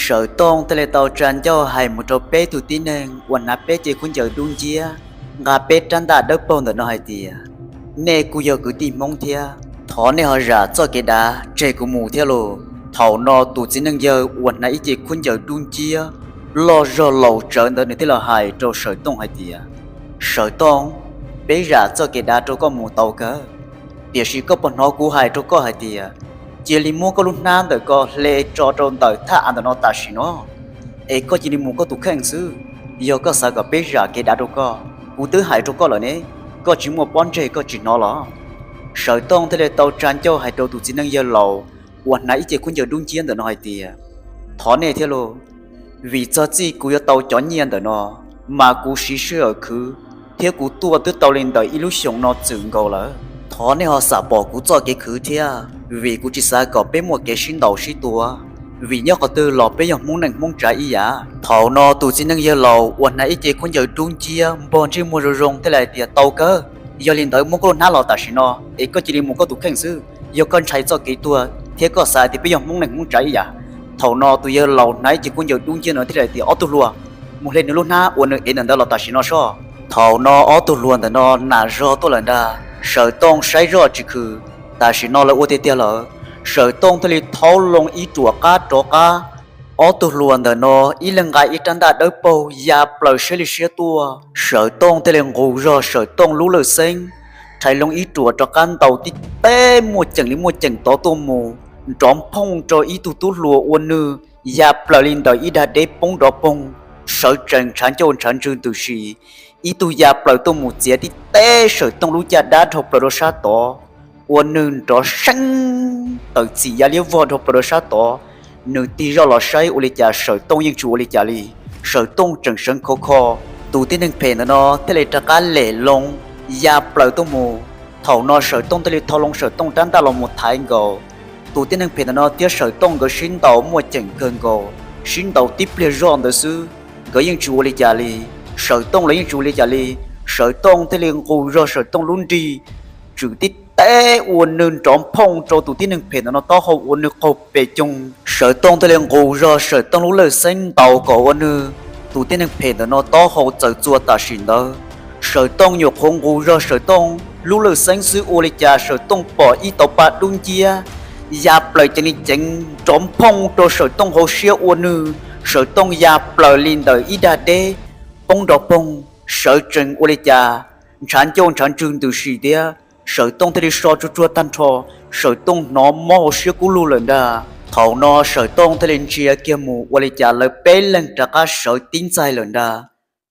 Sawv Tooj thiaj li tau tsa ncauj hais mus rau peb tug tib neeg uas hnav peb ce khaub ncaws dub nciab, nqa peb rab ntaj dawb paug ntawm no hais tias, nej kuj yog kwv tij Hmoob thiab, thov nej ho zam txoj kev dav tseg kuv mus thiab lauj. Thaum no tus txiv neej yawg uas hnav ib ce khaub ncaws dub nciab loj zog laus tsawv ntawd nws thiaj los hais rau Sawv Tooj hais tias, Sawv Tooj, peb zam txoj kev dav rau koj mus tau kawg, tiam sis koj puas hnov kuv hais rau koj hais tias, cia li muab koj lub hnab ntawm ko hle tso rau ntawm thaj av ntawm no tam sim no, es koj cia li mus koj tus kheej xwb. Yog koj xav kom peb zam kev dav rau koj, kuv twb hais rau koj lawm ne, koj tsis muaj pob ntseg koj tsis hnov los? Sawv Tooj thiaj li tau tsa ncauj hais rau tus txiv neej yawg laus uas hnav ib ce khaub ncaws dub nciab ntawm no hais tias, thov nej thiab lauj, vim txog txij kuv yuav tau cov nyiaj ntawm no, mas kuv siv sij hawm khwv thiab kuv tuaj twb tau li ntawm ib lub xyoos no txwm nkaus lawm. Thov nej ho xam pom kuv txoj kev khwv thiab, vim kuv tsis xav kom peb muaj kev sib ntaus sib tua, vim nyob qhov twg los peb yog Hmoob neej Hmoob tsav ib yam. Thaum no tus txiv neej yawg laus uas hnav ib ce khaub ncaws dub nciab npog ntsej muag zoo zoo thiaj li hais tias, tau kawg, yog li ntawd muab koj lub hnab los tam sim no es koj cia li mus koj tus kheej xwb. Yog koj ntshai txoj kev tuag thiab koj xav tias peb yog Hmoob neej Hmoob tsav ib yam. Thaum no tus yawg laus hnav ib ce khaub ncaws dub nciab no thiaj li hais tias, ob tug hluas, mus hle nws lub hnab uas nws ev ntawm ntawd los tam sim no soj. Thaum no ob tug hluas ntawm no nam zog tuaj lawm ntag, Sawv Tooj saib zoj tsis khwm, tam sim no lawv ua tiag tiag lawm. Sawv Tooj thiaj li thaub loo ib ruam qab rov qab, ob tug hluas ntawm no ib leeg nqa ib rab ntaj dawb paug ya plaws siab li siab tuaj. Sawv Tooj thiaj li nqus zog Sawv Tooj lub lawj xeeb, rhais loo ib ruam rov qab ntaus tib teb muaj ceem li muaj ceem tod tuaj mus, nrov nphooj rau ib tug tub hluas ua nwg ya plaws li ntawm ib dag deb poob nrov poog, sawv tsees ntshav ncauj ntshav ntswg ntws si. Ib tug ya plaws tuaj mus txiav tib teb Sawv Tooj lub caj dab dhau plaws rau sab tod, ua nwg nrov seeb tawm txim ya liab vog dhau plaws rau sab tod. Nws tig zoj los saib ua li cas Sawv Tooj yeej tsis ua li cas li. Sawv Tooj tseem seev khov kho, tus tib neeg phem ntawm no thiaj li rov qab lem loo ya plaws tuaj mus. Thaum no Sawv Tooj thiaj li thau loo Sawv Tooj rab ntaj los mus thaiv nkaus. Tus tib neeg phem ntawm no thiab Sawv Tooj nkawd sib ntaus muaj ceem kawg nkaus, sib ntaus tib pliag zoj ntawd xwb, nkawd yeej tsis ua li cas li. Sawv Tooj los yeej tsis ua li cas li. Sawv Tooj thiaj li nqus zog Sawv Tooj lub nrig, tswm tib teb ua nwg nrov nphooj rau tus tib neeg phem ntawm no taub hau ua nwg qaug pes coog. Sawv Tooj thiaj li nqus zog Sawv Tooj lub lawj xeeb ntaus kom ua nwg, tus tib neeg phem ntawm no taub hau txawm txua tam sim ntawd. Sawv Tooj nyuam qhuav nqus zog Sawv Tooj lub lawj xeeb xwb ua li cas Sawv Tooj pom ib tauv pa dub nciab ya plaws ceev li ceev nrov nphooj rau Sawv Tooj hauv siab ua nwg. Sawv Tooj ya plaws li ntawm ib dag deb poob nrov poog, sawv tsees ua li cas ntshav ncauj ntshav ntswg ntws si thiab. Sawv Tooj thiaj li so tsuag tsuag tag nrho, Sawv Tooj hnov mob hauv siab kub lug lawm ntag. Thaum no Sawv Tooj thiaj li ntsia kiag mus ua li cas lawv peb leeg rov qab sawv tib ntxaig lawm ntag.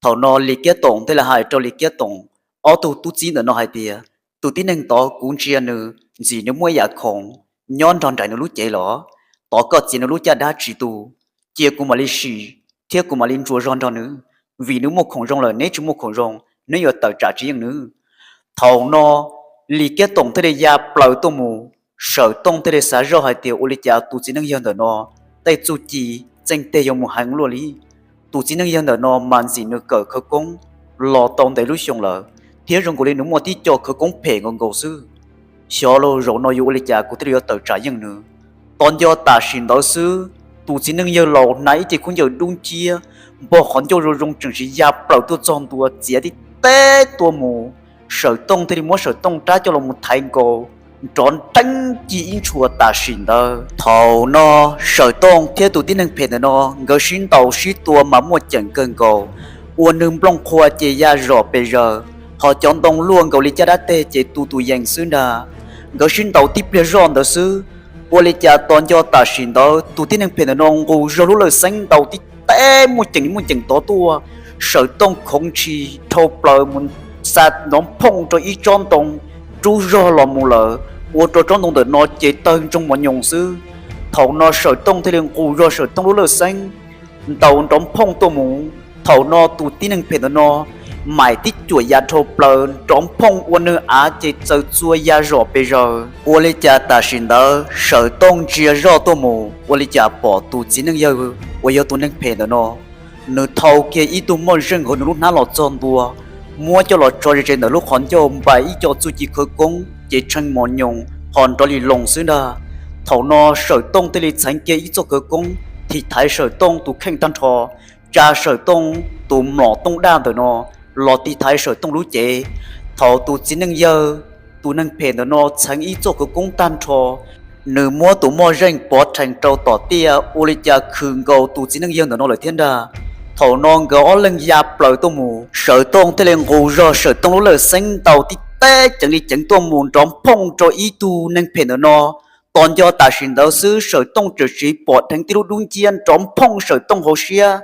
Thaum no Lis Kiab Toom thiaj li hais rau Lis Kiab Toom ob tug tub txib ntawm no hais tias, tus tib neeg tod kuv ntsia nws ntxim nws muaj ib yam khoom nyob nrog nraim nws lub cev los, tos koj txiav nws lub caj dab tsis tu, cia kuv mam li sim thiab kuv mam li ntsuas zog nrog nws, vim nws muaj khoom zoo lawm neb tsis muaj khoom zoo, neb yuav tawm tsam tsis yeej nws. Thaum no Lis Kiab Toom thiaj li ya plaws tuaj mus, Sawv Tooj thiaj li xav zoj hais tias ua li cas tus txiv neej yawg ntawm no tej txuj ci txeej teg yuav mus heev luaj li. Tus txiv neej yawg ntawm no mas ntxim nws kawm khawv koob los tau ntev lub xyoo lawm, thiab zoo nkaus li nws muaj tib co khawv koob phem nkaus nkaus xwb. Xyov los zaum no yuav ua li cas kuv thiaj li yuav tawm tsam yeej nws. Tos nco tam sim ntawd xwb, tus txiv neej yawg laus hnav ib ce khaub ncaws dub nciab, npog qhov ncauj zoo zoo tseem sim ya plaws tuaj txog ntua txiav tib teb tuaj mus. Sawv Tooj thiaj li muab Sawv Tooj rab coj los mus thaiv nkaus, nrov nreeb ci ib ntshua tam sim ntawd. Thaum no Sawv Tooj thiab tus tib neeg phem ntawm no nkawd sib ntaus sib tua mas muaj ceem kawg nkaus, ua nws nplooj qhua ces ya zom pes zaws, ho cov ntoo luaj nkaus li caj dab teg ces tu tus yees xwb ntag. Nkawd sib ntaus tib pliag zoj ntawd xwb, ua li cas tos nco tam sim ntawd tus tib neeg phem ntawm no nqus zog lub lawj xeeb ntaus tib teb muaj ceem li muaj ceem tod tuaj. Sawv Tooj khoov ntshis dhau plaws mus xa nrov nphooj rau ib tsob ntoo rub zog los mus lawm, ua rau tsob ntoo ntawm no ces tawg ntsoog mos nyoos xwb. Thaum no Sawv Tooj thiaj li nqus zog Sawv Tooj lub lawj xeeb ntaus nrov nphooj tuaj mus. Thaum no tus tib neeg phem ntawm no maim tib cuam ya dhau plaws nrov nphooj ua nws av ces txawm txua ya zom pes zaws. Ua li cas tam sim ntawd Sawv Tooj ntsia zoj tuaj mus ua li cas pom tus txiv neej yawg uas yog tus neeg phem ntawm no, nws thau kiag ib tug moj zeej hauv nws lub hnab los txog ntua, muab coj los tso ze ze ntawm lub qhov ncauj npais ib co txuj ci khawv koob ces tshee mos nyoos ho nrov li loos xwb ntag. Thaum no Sawv Tooj thiaj li txheev kiag ib txoj khawv koob tiv thaiv Sawm Tooj tus kheej tag nrho, tsa Sawm Tooj tus mlom tooj daj ntawm no los tiv thaiv Sawm Tooj lub cev. Thaum tus txiv neej yawg, tus neeg phem ntawm no txheev ib txoj khawv koob tag nrho, nws muab tus moj zeej pov rhees rau tom tiaj ua li cas khwm nkaus tus txiv neej yawg ntawm no lawm thiab ntag. Thaum no nkawd ob leeg ya plaws tuaj mus, Sawm Tooj thiaj li nqus zog Sawm Tooj lub lawj xeeb ntaus tib teb ceev li ceev tuaj mus nrov phooj rau ib tug neeg phem ntawm no. Tos nco tam sim ntawd xwb Sawm Tooj txawm tsiv pom dheev tib lub dub nciab nrov phooj Sawm Tooj hauv siab,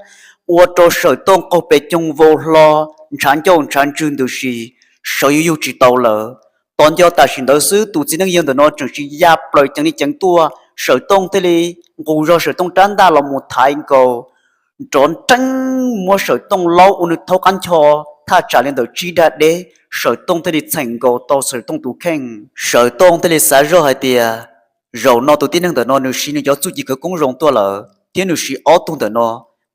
ua rau Sawm Tooj qaug pes coog vau hlo, ntshav ncauj ntshav ntswg ntws si, sawv yuav yug tsis tau lawm. Tos nco tam sim ntawd xwb tus txiv neej yawg ntawm no tseem tsiv ya plaws ceev li ceev tuaj, Sawm Tooj thiaj li nqus zog Sawm Tooj rab ntaj los mus thaiv nkaus, nrov nreeb muab Sawm Tooj laub ua nws thaub qab ncho, thaj tsam li ntawm tsib dag deb, Sawm Tooj thiaj li txheem nkaus tau Sawm Tooj tus kheej. Sawm Tooj thiaj li xav zoj hais tias, zaum no tus tib neeg ntawm no nws siv nws cov txuj ci khawv koob zoo tuaj lawm thiab nws siv ob tug ntawm no,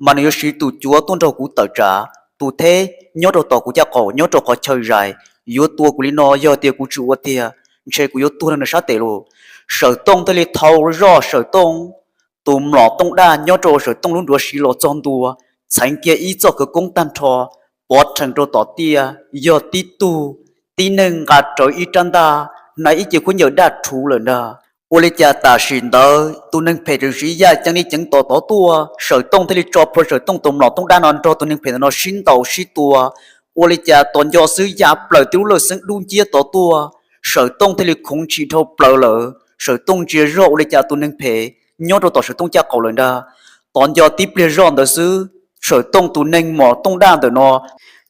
mas nws yuav siv tus cuav tuaj nrog kuv tawm tsam, tus theb nyob rau tom kuv caj qaum nyob rau qhov chaw zais, yuav tua kuv li no yog tias kuv tsis ua tiag, ntshe kuv yuav tuag rau nws sab tes lauj. Sawm Tooj thiaj li thau zoj Sawm Tooj tus mlom tooj daj nyob rau Sawm Tooj lub nruav siv los txog ntua, txheev kiag ib txoj khawv koob tag nrho, pov rhees rau tom tiaj yog tib tug tib neeg nqa rawv ib rab ntaj, hnav ib ce khaub ncaws daj rhuv lawm ntag. Ua li cas tam sim ntawd tus neeg phem tseem siv ya ceev li ceev tom tod tuaj, Sawm Tooj thiaj li tso plhuav Sawm Tooj tus mlom tooj daj no nrog tus neeg phem ntawm no sib ntaus sib tua. Ua li cas tos nco xwb ya plaws tib lub lawj xeeb dub nciab tod tuaj, Sawm Tooj thiaj li khoov ntshis dhau plaws lawm. Sawm Tooj ntsia zog ua li cas tus neeg phem nyob rau tom Sawm Tooj caj qaum lawm ntag. Tos nco tib pliag zoj ntawd xwb, Sawm Tooj tus neeg mlom tooj daj ntawm no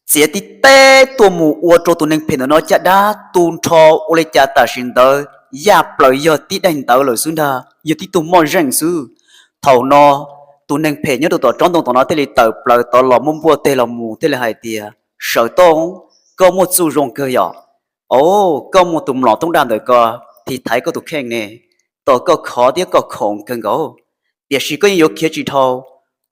txiav tib teb tuaj mus ua rau tus neeg phem ntawm no caj dab tu nrho, ua li cas tam sim ntawd ya plaws yog tib daim ntawv lawm xwb ntag, yog tib tug moj zeej xwb. Thaum no tus neeg phem nyob rau tom tsob ntoo tom no thiaj li tawm plaws tod los muab npuaj teg los mus thiaj li hais tias, Sawm Tooj, koj muaj txuj zoo kawg yom. Au, koj muaj tus mlom tooj daj ntawm ko tiv thaiv koj tus kheej ne, tos koj khov thiab koj khoom kawg nkaus, tiam sis koj yeej yuav khiav tsis dhau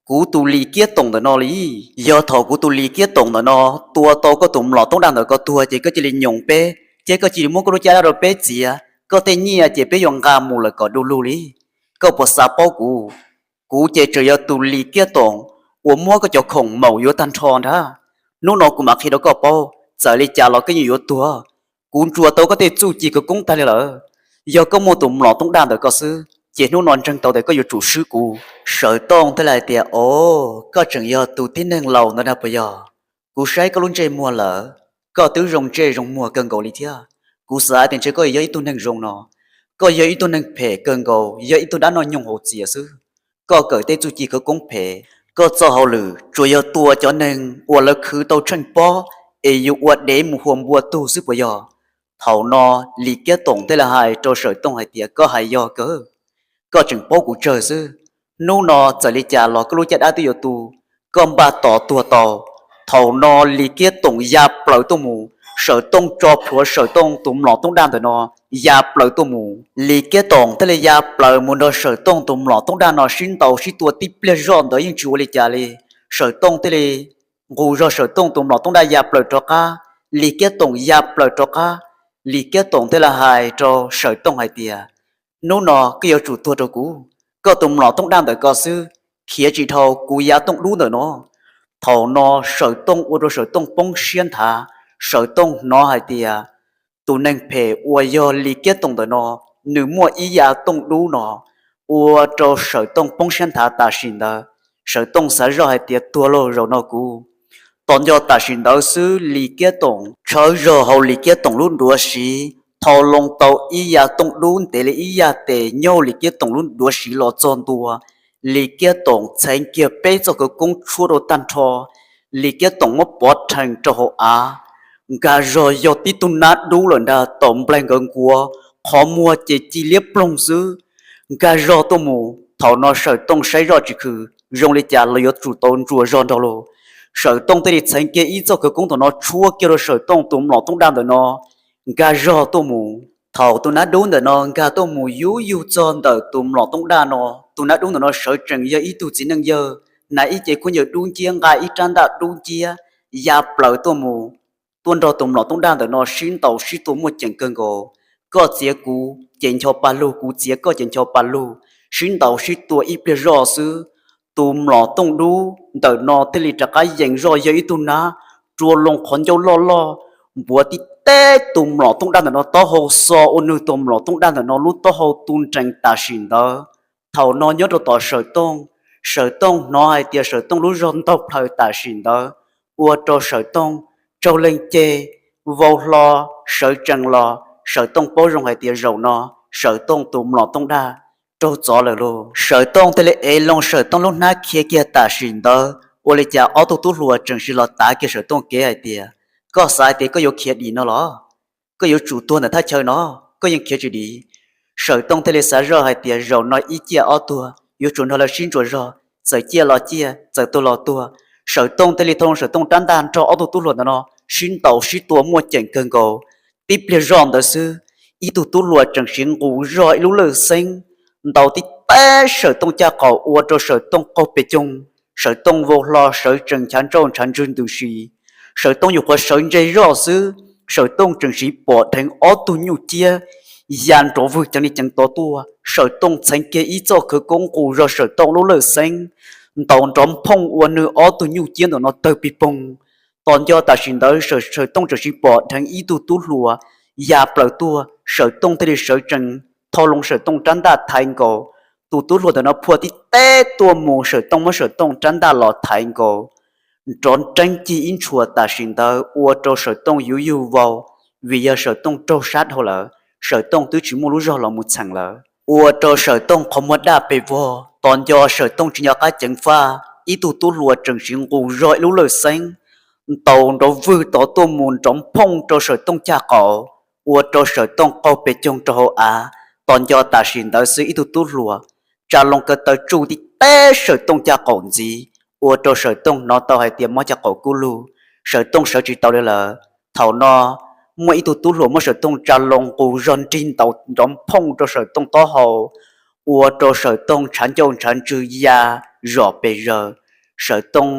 kuv tus Lis Kiab Toom ntawm no li. Yog thaum kuv tus Lis Kiab Toom ntawm no tua tau koj tus mlom tooj daj ntawm ko tuag ces koj cia li nyoos peb, ces koj cia li muab koj lub caj dab rau peb txiav, koj tej nyiaj ces peb yuav nqa mus lawm kom du lug li. Koj puas xav paub kuv? Kuv ces tseem yog tus Lis Kiab Toom uas muab koj cov khoom maum yuav tag nrho ntag. Hnub no kuv mam qhia rau koj paub, txawm li cas los koj yeej yuav tuag. Kuv ntsuas tau koj tej txuj ci khawv koob tag li lawm. Yog koj muaj tus mlom tooj daj ntawm ko xwb ces hnub no ntseeg tau tias koj yuav tsum swb kuv. Sawm Tooj thiaj li hais tias, Au, koj tseem yog tus tib neeg laus ntawd na puas yog? Kuv saib koj lub ntsej muag lawm, koj twb zoo ntsej zoo muag kawg nkaus li thiab. Kuv xav tias ntshe koj yog ib tug neeg zoo no, koj yog ib tug neeg phem kawg nkaus, yog ib tug dab noj nyoog haus txias xwb. Koj kawm tej txuj ci khawv koob phem, koj txoj hauj lwm tsuas yog tua cov neeg uas lawv khwv tau tsheej pob es yus ua dev mus hua npua tug xwb puas yog? Thaum no Lis Kiab Toom thiaj li hais rau Sawm Tooj hais tias, Koj hais yog kawg, koj tseem paub kuv tsawg xwb. Hnub no txawm li cas los koj lub caj dab twb yuav tu, koj npaj tos tuag tau. Thaum no Lis Kiab Toom ya plaws tuaj mus, Sawm Tooj tso plhuav Sawm Tooj tus mlom tooj daj ntawm no ya plaws tuaj mus. Lis Kiab Toom thiaj li ya plaws mus nrog Sawm Tooj tus mlom tooj daj no sib ntaus sib tua tib pliag zoj ntawd yeej tsis ua li cas li. Sawm Tooj thiaj li nqus zog Sawm Tooj tus mlom tooj daj ya plaws rov qab, Lis Kiab Toom ya plaws rov qab. Lis Kiab Toom thiaj li hais rau Sawm Tooj hais tias, Hnub no koj yuav tsum tuag rau kuv, koj tus mlom tooj daj ntawm ko xwb, khiav tsis dhau kuv yav tooj dub ntawm no. Thaum no Sawm Tooj ua rau Sawm Tooj poob siab nthav. Sawm Tooj hnov hais tias tus neeg phem uas yog Lis Kiab Toom ntawm no, nws muaj ib yav tooj dub no, ua rau Sawm Tooj poob siab nthav tam sim ntawd. Sawm Tooj xav zoj hais tias, Tuag lauj, zaum no kuv. Tos nco tam sim ntawd xwb Lis Kiab Toom tshawb zog hauv Lis Kiab Toom lub duav siv, thau loo tau ib yav tooj dub ntev li ib yam tes nyob hauv Lis Kiab Toom lub duav siv los txog ntua. Lis Kiab Toom txheev kiag peb txoj khawv koob tshuab rau tag nrho. Lis Kiab Toom muab pov rhees rau hauv av, nkag zog yog tib tug nab dub lawm ntag, taum nplaig nkawd nkuav, qhov muag ces ci liab ploog xwb. Nkag zog tuaj mus, thaum no Sawm Tooj saib zoj tsis khwm, zoo li cas los yuav tsum tau ntsuas zog nrog lauj. Sawm Tooj thiaj li txheev kiag ib txoj khawv koob thaum no tshuab kiag rau Sawm Tooj tus mlom tooj daj ntawm no, nkag zog tuaj mus. Thaum tus nab dub ntawm no nkag tuaj mus yub yug txog ntawm tus mlom tooj daj no, tus nab dub ntawm no sawv tsees yog ib tug txiv neej yawg, hnav ib ce khaub ncaws dub nciab, nqa ib rab ntaj dub nciab, ya plaws tuaj mus, tuaj nrog tus mlom tooj daj ntawm no sib ntaus sib tua muaj ceem kawg nkaus. Koj txiav kuv ces ncho pa lug, kuv txiav koj ces ncho pa lug, sib ntaus sib tua ib pliag zoj xwb. tus mlom tooj dub ntawm no thiaj li rov qab yees zoj yog ib tug nab rua loo qhov ncauj loj loj, npuav tib teb tus mlom tooj daj ntawm no taub hau xo ua nws tus mlom tooj daj ntawm no lub taub hau tu nrees tam sim ntawd. Thaum no nyob rau tom Sawm Tooj, Sawm Tooj hnov hais tias Sawm Tooj lub zog ntaug plhaws tam sim ntawd, ua rau Sawm Tooj tsaug leeg ceg, vau hlo, sawv tsees los. Sawm Tooj paub zoo hais tias zaum no Sawm Tooj tus mlom tooj daj raug txov lawm lauj. Sawm Tooj thiaj li ev loo Sawm Tooj lub hnab khiav kiag tam sim ntawd, ua li cas ob tug tub hluas tseem siv los tav kiag Sawm Tooj kev hais tias, koj xav hais tias koj yuav khiav dim no los? Koj yuav tsum tuag ntawm thaj chaw no, koj yeej khiav tsis dim. Sawm Tooj thiaj li xav zoj hais tias zaum no ib ciaj ob tuag, yuav tsum nrog lawv sib ntsuas zog, txawm ciaj los ciaj, txawm tuag los tuag. Sawm Tooj thiaj li thau loo Sawm Tooj rab ntaj nrog ob tug tub hluas ntawm no sib ntaus sib tua muaj ceem kawg nkaus. Tib pliag zoj ntawd xwb, ib tug tub hluas tseem siv nqus zog ib lub lawj xeeb ntaus tib teb Sawm Tooj caj qaum ua rau Sawm Tooj qaug pes coog. Sawm Tooj vau hlo sawv tsees ntshav ntsauj ntshav ntswg ntws si. Sawm Tooj yuav qhuav sawv ntseg zoj xwb, Sawm Tooj tseem siv pom dheev ob tug nyuj ciab ya nrov vwg ceev li ceev tod tuaj. Sawm Tooj txheev kiag ib txoj khawv koob nqus zog Sawm Tooj lub lawj xeeb ntaus nrov phooj ua nws ob tug nyuj ciab ntawm no tawg pig poog. Tos nco tam sim ntawd Sawm Tooj tseem siv pom dheev ib tug tub hluas ya plaws tuaj, Sawm Tooj thiaj li sawv tsees thau loo Sawm Tooj rab ntaj thaiv nkaus. Tus tub hluas ntawm no phua tib teb tuaj mus Sawm Tooj muab Sawm Tooj rab ntaj los thaiv nkaus. Nrov nreeb cig ib ntshua tam sim ntawd ua rau Sawm Tooj yuv yug vau, vim yog Sawm Tooj raug sab dhau lawm, Sawm Tooj twb tsis muaj lub zog los mus txheem lawm. Ua rau Sawm Tooj qhov muag daj pes vog, tos nco Sawm Tooj tsis nco qab ceev faj, ib tug tub hluas tseem siv nqus zog ib lub lawj xeeb ntaus nrov vwg tod tuaj mus nrov phooj rau Sawm Tooj caj qaum, ua rau Sawm Tooj qaug pes coog rau hauv av. Tos nco tam sim ntawd xwb ib tug tub hluas tsa loo kaw taw tsuj tib teb Sawm Tooj caj qaum ntxiv, ua rau Sawm Tooj hnov tau hais tias mob caj qaum kub lug, Sawm Tooj sawv tsis tau li lawm. Thaum no muaj ib tug tub hluas muab Sawm Tooj tsa loo nqus zog nrig ntaus nrov phooj rau Sawm Tooj taub hau, ua rau Sawm Tooj ntshav ncauj ntshav ntswg ya zom pes zaws. Sawm Tooj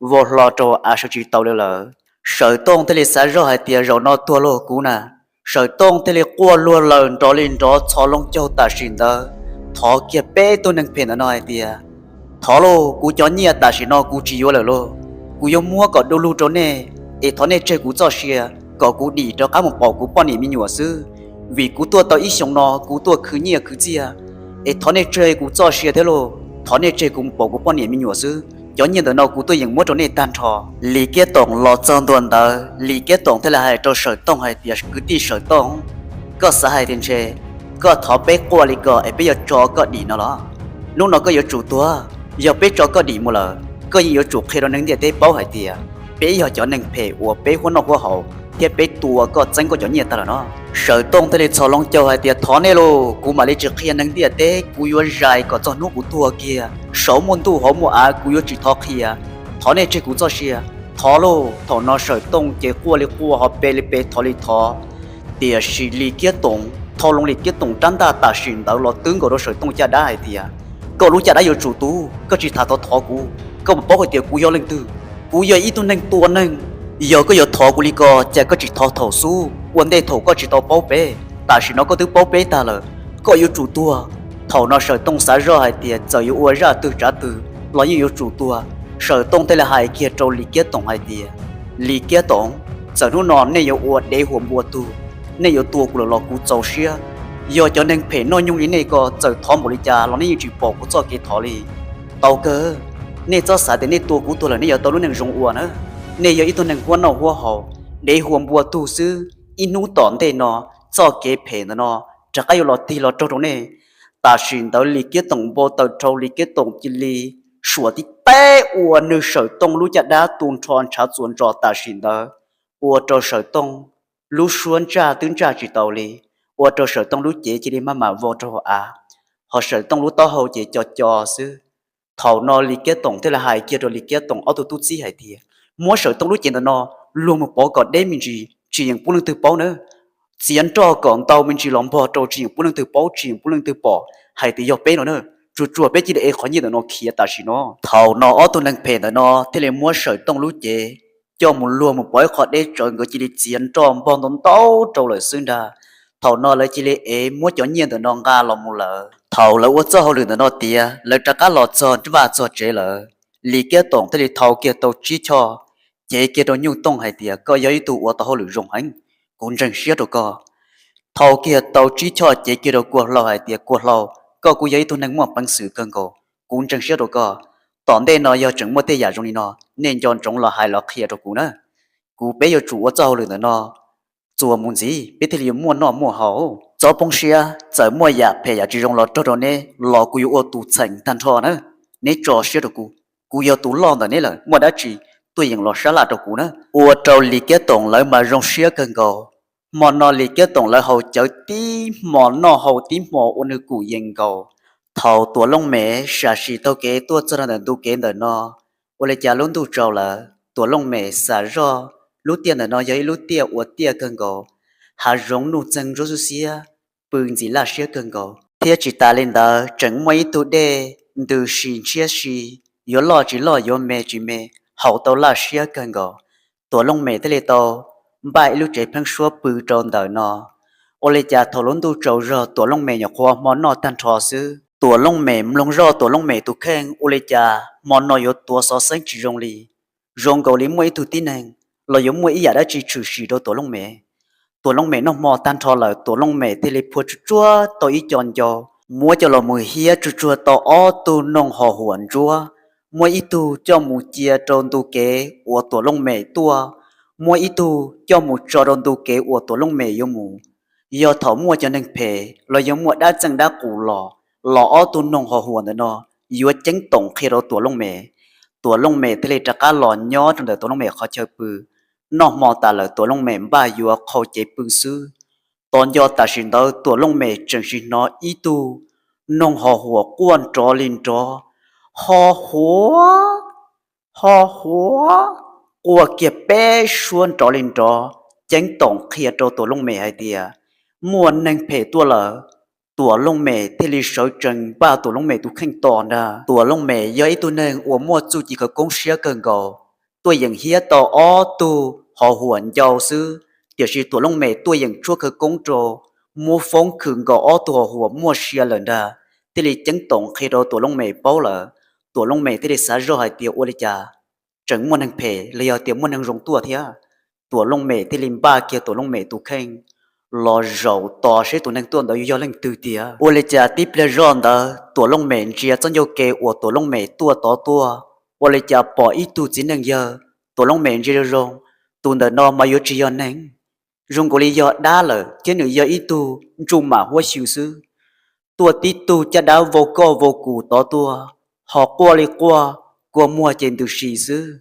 vau hlo rau av sawv tsis tau li lawm. Sawm Tooj thiaj li xav zoj hais tias zaum no tuag lauj kuv na. Sawm Tooj thiaj li quaj luag laws nrov li nrov txhos loo caug tam sim ntawd, thov kiag peb tug neeg phem ntawm no hais tias, thov lauj, kuv cov nyiaj tam sim no kuv tsis yuav lawm lauj, kuv yuav muab kom du lug rau nej, es thov nej tseg kuv txoj sia kom kuv dim rov qab mus pom kuv poj niam me nyuam xwb, vim kuv tuaj tau ib xyoos no kuv tuaj khwv nyiaj khwv txiaj, es thov nej tseg kuv txoj sia thiab lauj, thov nej tseg kuv mus pom kuv poj niam me nyuam xwb, cov nyiaj ntawm no kuv tuaj yeem muab rau nej tag nrho. Lis Kiab Toom los txog ntua ntawd, Lis Kiab Toom thiaj li hais rau Sawm Tooj hais tias, kwv tij Sawm Tooj, koj xav hais tias ntshe koj thov peb quaj li ko es peb yuav tso koj dim no los? Hnub no koj yuav tsum tuag. Yog peb tso koj dim mus lawm, koj yeej yuav tsum qhia rau neeg ntiaj teb paub hais tias peb yog cov neeg phem uas peb huab noj huab haus thiab peb tua koj txeeb koj cov nyiaj tag lawm no. Sawm Tooj thiaj li txhos loo caug hais tias, thov nej lauj, kuv mam li tsis qhia neeg ntiaj teb, kuv yuav zais kom txog hnub kuv tuag kiag, saum muaj ntuj hauv muaj av kuv yuav tsis thov qhia, thov nej tseg kuv txoj sia, thov lauj. Thaum no Sawm Tooj ces quaj li quaj ho pe li pe thov li thov. Tiam sis Lis Kiab Toom thau loo Lis Kiab Toom rab ntaj tam sim ntawd los twb nkaus rau Sawm Tooj caj dab hais tias, koj lub caj dab yuav tsum tu, koj tsis tham thov thov kuv, koj puas paub hais tias kuv yog leej twg? Kuv yog ib tug neeg tua neeg. Yog koj yuav thov kuv li ko, cas koj tsis thov thaum xub ua ntej thaum koj tsis tau paub peb? Tam sim no koj twb paub peb tag lawm, koj yuav tsum tuag. Thaum no Sawm Tooj xav zoj hais tias txawm yuav ua zaj twg tsav twg los yeej yuav tsum tuag. Sawm Tooj thiaj li hais kiag rau Lis Kiab Toom hais tias, Lis Kiab Toom, txawm hnub no nej yuav ua dev hua npua tug, nej yuav tua kuv lawm los kuv txaus siab. Yog cov neeg phem noj nyoog li nej ko txawm thov npaum li cas los nej yeej tsis pom kuv txoj kev thov li. Tau kawg, nej txhob xav tias nej tua kuv tuag lawm nej yuav tau lub neej zoo ua na. Nej yog ib tug neeg huab noj huab haus, dev hua npua tug xwb. Ib hnub tom ntej no, txoj kev phem ntawm no rov qab yuav los tig los raug rau nej. Tam sim ntawd Lis Kiab Toom npau taws dhau, Lis Kiab Toom cia li suam tib teb ua nws Sawm Tooj lub caj dab tu nrho ntshav txuas ntsos tam sim ntawd, ua rau Sawm Tooj lub suab ntsaj twb ntsaj tsis tau li, ua rau Sawm Tooj lub cev cia li maj mam vau rau hauv av, ho Sawm Tooj lub taub hau ces co co xwb. Thaum no Lis Kiab Toom thiaj li hais kiag rau Lis Kiab Toom ob tug tub txib hais tias, muab Sawm Tooj lub cev ntawm no luag mus pov kom deb me ntsis, tsis yeem pub leej twg paub nawb. Txiav nroj kom ntau me ntsis los npog rau, tsis yeem pub leej twg paub, tsis yeem pub leej twg pom hais tias yog peb no na. Tsuag tsuag peb cia li ev qhov nyiaj ntawm no khiav tam sim no. Thaum no ob tug neeg phem ntawm no thiaj li muab Sawm Tooj lub cev coj mus luag mus pov ib qho deb tsawv, nkawd cia li txiav nroj npog ntau ntau rau lawm xwb ntag. Thaum no lawv cia li ev muab cov nyiaj ntawm no nqa los mus lawm. Thaum lawv ua txoj hauj lwm ntawm no tiav, lawv rov qab los txog vaj txog tsev lawm, Lis Kiab Toom thiaj li thau kiag tau tsib choj, cev kiag rau Nyuj Tooj hais tias, koj yog ib tug ua tau hauj lwm zoo heev, kuv ntseeg siab rau koj. Thau kiag tau tsib choj cev kiag rau Kua Hlau hais tias, Kua Hlau, koj kuj yog ib tug neeg muaj peev xwm kawg nkaus, kuv ntseeg siab rau koj. Tom ntej no yog tseem muaj tej yam zoo li no, nej nco ntsoov los hais los qhia rau kuv na. Kuv peb yuav tsum ua txoj hauj lwm ntawm no txuas mus ntxiv, peb thiaj li yuav muaj noj muaj haus. Txhob poob siab, txawm muaj yam phem yam tsis zoo los raug rau neb los kuv yuav ua tus txheem tag nrho na. Neb tso siab rau kuv, kuv yog tus loj ntawm neb lawm, muaj dab tsi tuaj yeem los sab laj rau kuv na. Ua rau Lis Kiab Toom lawv mas zoo siab kawg nkaus. Hmo no Lis Kiab Toom lawv haus cawv tib hmo, noj haus tib hmo ua nws kum yees nkaus. Thaum Tuam Looj Mem sam sim taug kev tuaj txog rau ntawm ntu kev ntawm no, ua li cas lub ntuj tsaus lawm. Tuam Looj Mem xam zoj lub tiaj ntawm no yog ib lub tiaj uas tiaj kawg nkaus, hav zoov nuj txeeg ntsuab xub xiab, pw ntxim laj siab kawg nkaus. Thiab tsis tas li ntawd tseem muaj ib tug dej ntws si ntshiab si, yuav loj tsis loj yuav me tsis me, haus tau laj siab kawg nkaus. Tuam Looj Mem thiaj li tau npaj ib lub tsev pheeb suab pw rau ntawm no. Ua li cas thaum lub ntuj tsaus zog Tuam Looj Mem nyuam qhuav hmo noj tag nrho xwb, Tuam Looj Mem mloog zoj Tuam Looj Mem tus kheej, ua li cas hmo no yuav tuav xov xeeb tsis zoo li. Zoo nkaus li muaj ib tug tib neeg los yuav muaj ib yam dab tsi tshwm sim rau Tuam Looj Mem. Tuam Looj Mem noj hmo tag nrho lawm, Tuam Looj Mem thiaj li phua tsuag tsuag tau ib co ncau, muab coj los mus hiab tsuag tsuag tau ob tug noog hos huam ntsuab, muab ib tug coj mus cia rau ntu kev uas Tuam Looj Mem tuaj, muab ib tug coj mus tso rau ntu kev uas Tuam Looj Mem yuav mus. Yog thaum muaj cov neeg phem los yog muaj dab txeej dab qus los, los ob tug noog hos huam ntawm no yuav ceeb toom qhia rau Tuam Looj Mem. Tuam Looj Mem thiaj li rov qab los nyob rau ntawm Tuam Looj Mem qhov chaw pw. Noj hmo tas lawm Tuam Looj Mem npaj yuav qhau cev pw xwb, tos nco tam sim ntawd Tuam Looj Mem tseem sim hnov ib tug noog hos huam quaj nrov li nrov, hos huam, hos huam, quaj kiag peb suab nrov li nrov, ceeb toom qhia rau Tuam Looj Mem hais tias muaj neeg phem tuaj lawm. Tuam Looj Mem thiaj li sawv tsees npaj Tuam Looj Mem tus kheej tos ntag. Tuam Looj Mem yog ib tug neeg uas muaj txuj ci khawv koob siab kawg nkaus, tuaj yeem hiab tau ob tug hos huam ncau xwb, tiam sis Tuam Looj Mem tuaj yeem tshuab khawv koob rau, muab foob khwm nkaus ob tug hos huam muaj sia lawm ntag, thiaj li ceeb toom qhia rau Tuam Looj Mem paub lawm. Tuam Looj Mem thiaj li xav zoj hais tias ua li cas tseem muaj neeg phem los yog tias muaj neeg zoo tuaj thiab. Tuam Looj Mem thiaj li npaj kiag Tuam Looj Mem tus kheej los zaum tos seb tus neeg tuaj ntawd yog leej twg tiag. Ua li cas tib pliag zoj ntawd Tuam Looj Mem ntsia txoj ncauj ke uas Tuam Looj Mem tuaj tod tuaj, ua li cas pom ib tug txiv neej yawg. Tuam Looj Mem ntsia zoo zoo, tus ntawm no mas yuav tsis yog neeg, zoo nkaus li yog dab lawm thiab nws yog ib tug ntsuj mam huab xyu xwb. Tuaj tib tug caj dab vau koj vau kus tod tuaj, ho quaj li quaj, kua muag ces ntws si xwb.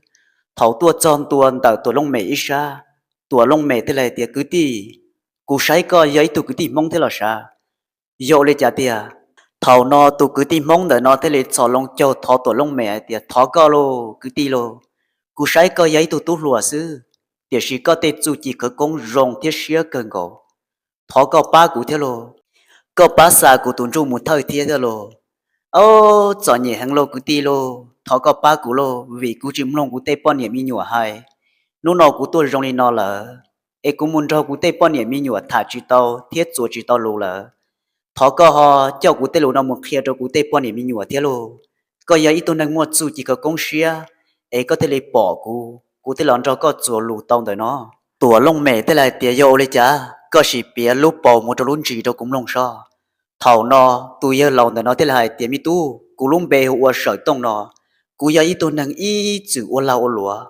Thaum tuaj txog ntua ntawm Tuam Looj Mem ib sab, Tuam Looj Mem thiaj li hais tias, kwv tij, kuv saib koj yog ib tug kwv tij Hmoob thiab los sav? Yog ua li cas tiag? Thaum no tus kwv tij Hmoob ntawm no thiaj li txhos loo caug thov Tuam Looj Mem hais tias, thov koj lauj kwv tij lauj, kuv saib koj yog ib tug tub hluas xwb, tiam sis koj tej txuj ci khawv koob zoo thiab siab kawg nkaus. Thov koj pab kuv thiab lauj, koj pab xa kuv tus ntsuj mus thawj thiab thiab lauj. Au, txom nyem heev lauj kwv tij lauj, thov koj pab kuv lauj, vim kuv tsis mloog kuv tej poj niam me nyuam hais. Hnub no kuv tuaj zoo li no lawm, es kuv mus nrog kuv tej poj niam me nyuam tham tsis tau thiab txuas tsis tau lus lawm. Thov koj ho coj kuv tej lus no mus qhia rau kuv tej poj niam me nyuam thiab lauj. Koj yog ib tug neeg muaj txuj ci khawv koob siab, es koj thiaj li pom kuv, kuv thiaj los nrog koj txuas lus tau ntawm no. Tuam Looj Mem thiaj li hais tias, yog ua li cas koj sim piav lub paus mus rau lub ntsis rau kuv mloog soj. Thaum no tus yawg laus ntawm no thiaj li hais tias, me tub, kuv lub npe hu ua Sawm Tooj no, kuv yog ib tug neeg ib txwm ua lag ua luam.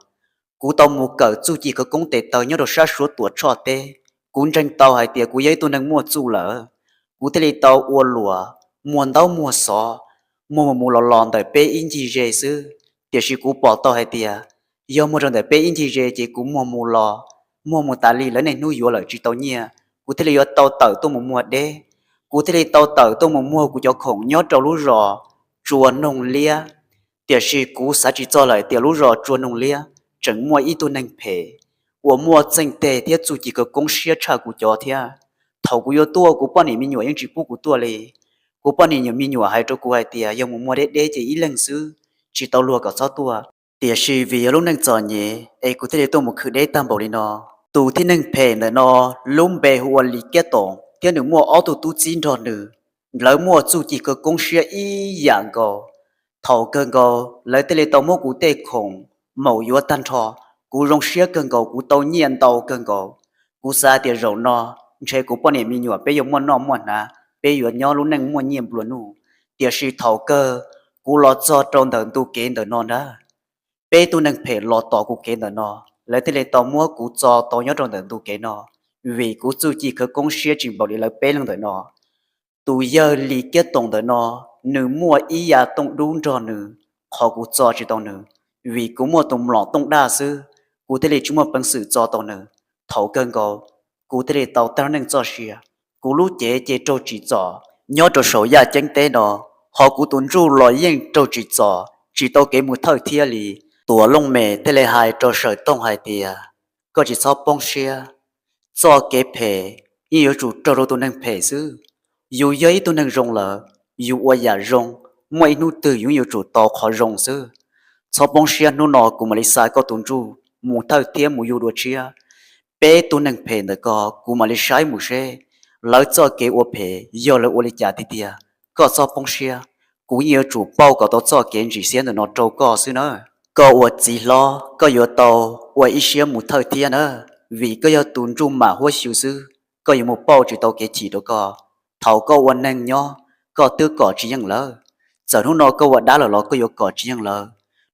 Kuv tau mus kawm txuj ci khawv koob tes taw nyob rau sab Suav Tuam Tshoj teb. Kuv ntseeg tau hais tias kuv yog ib tug neeg muaj txuj lawm, kuv thiaj li tau ua luam, muag ntaub muag xov, muag mus mus los los ntawm peb ib ncig ze xwb. Tiam sis kuv pom tau hais tias yog muag rau ntawm peb ib ncig ze ces kuv muag mus los, muag mus tas li lawv niaj hnub yuav lawm tsis tau nyiaj, kuv thiaj li yuav tau tawm tuaj mus muag deb. Kuv thiaj li tau tawm tuaj mus muag kuv cov khoom nyob rau lub zos Tsua Noog Liab. Tiam sis kuv xav tsis txog lawm tias lub zos Tsua Noog Liab tseem muaj ib tug neeg phem uas muaj txeej teg thiab txuj ci khawv koob siab tshaj kuv cov thiab. Thaum kuv yuav tuaj kuv poj niam me nyuam yeej tsis pub kuv tuaj li. Kuv poj niam me nyuam hais rau kuv hais tias yog mus muag deb deb ces ib leeg xwb, tsis tau luag kom txhob tuaj. Tiam sis vim yog lub neej txom nyem es kuv thiaj li tuaj mus khwv deb tag npaum li no. Tus tib neeg phem ntawm no lub npe hu ua Lis Kiab Toom, thiab nws muaj ob tug tub txib nrog nws, lawv muaj txuj ci khawv koob siab ib yam nkaus. Thaum kawg nkaus lawv thiaj li tau muab kuv tej khoom maum yuav tag nrho. Kuv zoo siab kawg nkaus, kuv tau nyiaj ntau kawg nkaus. Kuv xav tias zaum no ntshe kuv poj niam me nyuam peb yuav muaj noj muaj hnav, peb yuav nyob lub neej muaj nyiaj nplua nuj. Tiam sis thaum kawg kuv los txog rau ntawm ntu kev ntawm no ntag, peb tug neeg phem los tom kuv kev ntawm no, lawv thiaj li tau muab kuv txo tau nyob rau ntawm ntu kev no, vim kuv txuj ci khawv koob siab tsis npaum li lawv peb leeg ntawm no. Tus yawg Lis Kiab Toom ntawm no, nws muaj ib yav tooj dub nrog nws, qhov kuv txo tsis tau nws, vim kuv muaj tus mlom tooj daj xwb, kuv thiaj li tsis muaj peev xwm txo tau nws. Thaum kawg nkaus kuv thiaj li tau tag neej txoj sia. Kuv lub cev ces raug tsim txom nyob rau saum yaj ceeb teb no, ho kuv tus ntsuj los yeej raug tsim txom tsis tau kev mus thawj thiab li. Tuam Looj Mem thiaj li hais rau Sawm Tooj hais tias, koj tsis txhob poob siab, txoj kev phem yeej yuav tsum raug rau tus neeg phem xwb. Yus yog ib tug neeg zoo lawm, yus ua yam zoo, muaj ib hnub twg yus yuav tsum tau qhov zoo xwb. Txhob poob siab, hnub no kuv mam li xa koj tus ntsuj mus thawj thiab mus yug dua tshiab. Peb tug neeg phem ntawm ko kuv mam li saib mus seb lawv txoj kev ua phem yog lawv ua li cas tiag tiag. Koj txhob poob siab, kuv yeej yuav tsum pauj kom tau txoj kev ntsim xiab ntawm no rau koj xwb na. Koj ua txiv hlob koj yuav tau ua ib siab mus thawj thiab na, vim koj yog tus ntsuj mam huab xyu xwb, koj yuav mus pauj tsis tau kev chim rau koj. Thaum koj ua neeg nyob, koj twb kom tsis yeej lawv, txawm hnub no koj ua dab lawm los koj yuav kom tsis yeej lawv.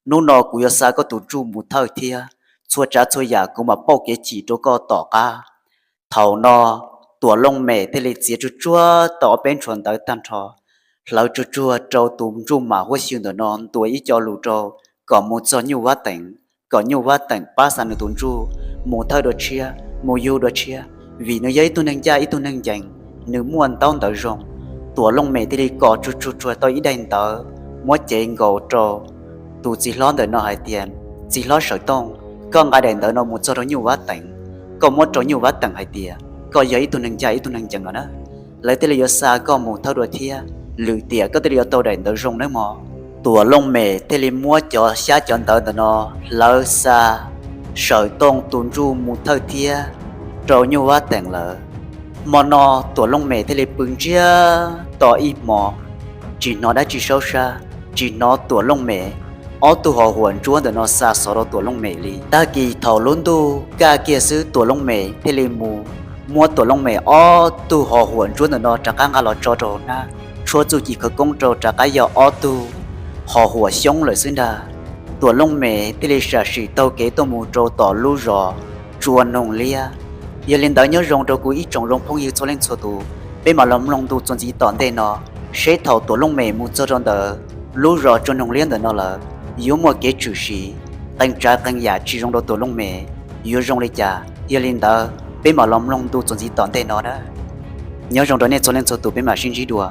Hnub no kuv yuav xa koj tus ntsuj mus thawj thiab, txhua tsav txhua yam kuv mam pauj kev chim rau koj tom qab. Thaum no Tuam Looj Mem thiaj li txiav tsuag tsuag tau ob peb ntshuas ntawv tag nrho, hlawv tsuag tsuag rau tus ntsuj mam huab xyu ntawm no ntuas ib co lus rau kom mus txog Nyuj Vab Teem, kom Nyuj Vab Teem pab xa nws tus ntsuj mus thawj dua tshiab, mus yug dua tshiab, vim nws yog ib tug neeg ncaj ib tug neeg ncees, nws muaj ntaub ntawv zoo. Tuam Looj Mem thiaj li kos tsuag tsuag tsuag tau ib daim ntawv muab cev nkaus rau tus txiv hlob ntawm no hais tias, txiv hlob Sawm Tooj, koj nqa daim ntawv no mus txog rau Nyuj Vab Teem, koj muab rau Nyuj Vab Teem hais tias koj yog ib tug neeg ncaj ib tug neeg ncees no na, lawv thiaj li yuav xa koj mus thawj dua thiab, lwm tiam koj thiaj li yuav tau daim ntawv zoo nawb mog. Tuam Looj Mem thiaj li muab cov xyab cov ntawv ntawm no hlawv xa Sawm Tooj tus ntsuj mus thawj thiab rau Nyuj Vab Teem lawm. Hmo no Tuam Looj Mem thiaj li pw ntsiag to ib hmo, tsis hnov dab tsi saub sab, tsis hnov Tuam Looj Mem ob tug ho huam ntsuab ntawm no xa xov rau Tuam Looj Mem li. Tag kis thaum lub ntuj kaj kiag xwb Tuam Looj Mem thiaj li mus muab Tuam Looj Mem ob tug ho huam ntsuab ntawm no rov qab nqa los tso rau hauv hnab, tshuab txuj ci khawv koob rau rov qab yog ob tug ho huam xyoob lawm xwb ntag. Tuam Looj Mem thiaj li sam sim taug kev tuaj mus rau tom lub zos Tsua Noog Liab. Yog li ntawd nyob zoo rau kuv ib tsoom zoo phooj ywg txhua leej txhua tus, peb mam los mloog ntu txuas ntxiv tom ntej no, seb thaum Tuam Looj Mem mus txog rau ntawm lub zos Tsua Noog Liab ntawm no lawm, yuav muaj kev tshwm sim qee tsav qee yam tsis zoo rau Tuam Looj Mem yuav zoo li cas. Yog li ntawd peb mam los mloog ntu txuas ntxiv tom ntej no na. Nyob zoo rau nej txhua leej txhua tus, peb mam sib ntsib dua.